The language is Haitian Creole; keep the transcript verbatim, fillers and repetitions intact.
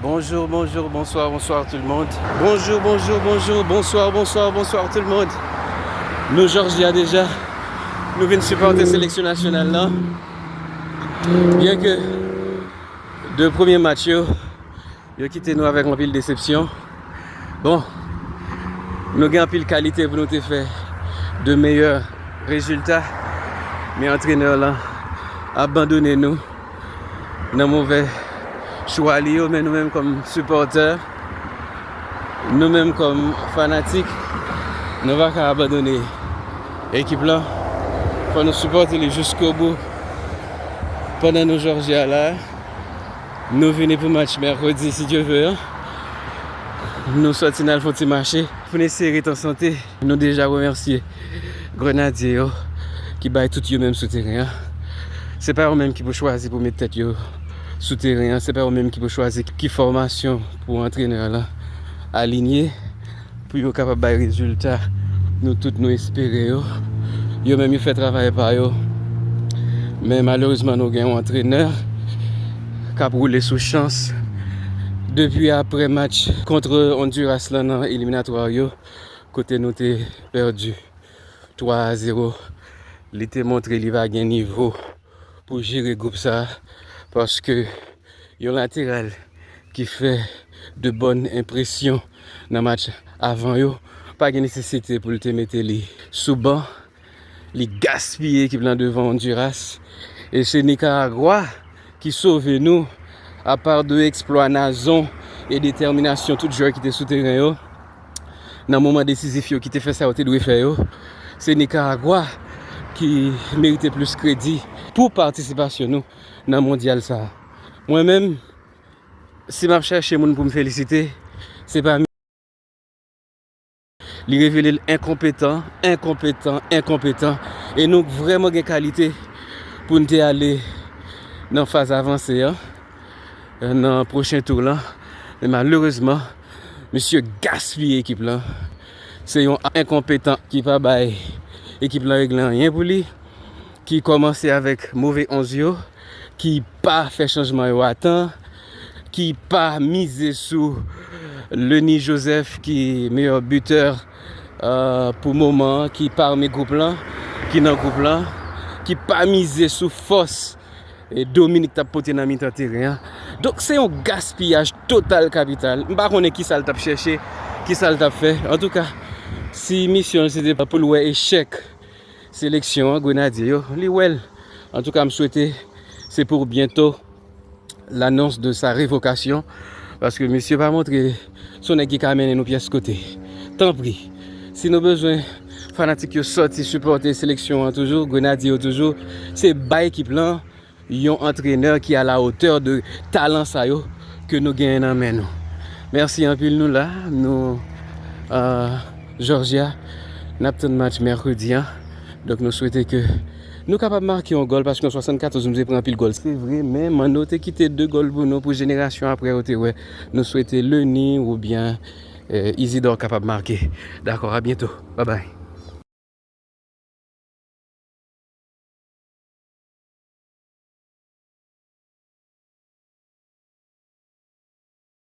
Bonjour, bonjour, bonsoir, bonsoir tout le monde. Bonjour, bonjour, bonjour, bonsoir, bonsoir, bonsoir tout le monde. Nou Jòjya deja. Nou vin sipòte seleksyon nasyonal la. Byen ke de premye match yo, yo kite nou avèk anpil desepsyon. Bon, nou gen anpil kalite pou nou te fè de meyè rezilta, men antrenè lan abandone nou nan movè chwa li yo, men nou menm kòm sipòtè, nou menm kòm fanatik, nou pa ka abandone ekip lan. Fò nou sipòte li jiskobou. Pandan nou Jòjya la, nou vini pou match mèkredi, si Dye ve, an. Nou sòti n al fè yon ti mache pou n eseye ret an sante. Nou deja remèsye grenadye yo ki bay tout yo menm sou teren an. Se pa yo menm ki pou chwazi pou met tèt yo sou teren an. Se pa yo menm ki pou chwazi ki fòmasyon pou antrenè lan alinye pou yo kapab bay rezilta nou tout nou espere yo. Yo menm yo fè travay pa yo. Men malerezman nou gen yon antrenè k ap woule sou chans. Depi apre match kont Honduras lan nan eliminatwa yo, kote nou te pèdi twa a zewo, li te montre li pa gen nivo pou jere gwoup sa, paske yon lateral ki fè de bòn enpresyon nan match avan yo, pa gen nesesite pou l te mete li sou ban. Li gaspiye ekip lan devan Honduras. E se Nikaragwa ki sove nou, apa de eksplwa Nazon e detèminasyon tout jwè ki te sou teren yo nan moman desizif yo, ki te fè sa yo te dwe fè yo. Se Nikaragwa ki merite plis kredi pou patisipasyon nou nan mondyal sa a. Mwen menm, si m ap chèche moun pou m felisite, se pa li revele l enkonpetan, enkonpetan, enkonpetan. E nou vrèman gen kalite pou n te ale nan faz avanse an, nan pwochen tou lan. Men malerezman, misye gaspiye ekip lan. Se yon enkonpetan ki pa bay ekip lan regle anyen pou li, ki kòmanse avèk move onz yo, ki pa fè chanjman yo a tan, ki pa mize sou Leny Joseph ki meyè bitè, euh, pou moman an, ki pami gwoup lan, ki nan gwoup lan, ki pa mize sou fòs e Dominique t ap pote nan mitan teren an. Donk, se yon gaspiyaj total kapital. M pa konnen kisa l t ap chèche, kisa l t ap fè. Antouka, si misyon l se te pou l wè echèk seleksyon an, Grenadye yo, li wè l. Antouka, m swete se pou byento l'annonce de sa révocation, paske misye pa montre se yon nèg ki ka mennen nou pyès kote. Tanpri, si nou bezwen fanatik yo sòti sipòte seleksyon an toujou, Grenadye yo toujou, se bay ekip lan yon antrenè ki a la otè de talan sa yo ke nou genyen nan men nou. Mèsi anpil, nou la, nou, euh, Jòjya, n ap tann match mèkredi an. Donk, nou swete ke nou kapab make yon gòl, paske an swasannkatòz, nou te pran anpil gòl. Se vre, men Manno te kite de gòl pou nou, pou jenerasyon apre yo te wè. Nou swete Leny oubyen, euh, Isidore kapab make. Dakò, a byento. Babay.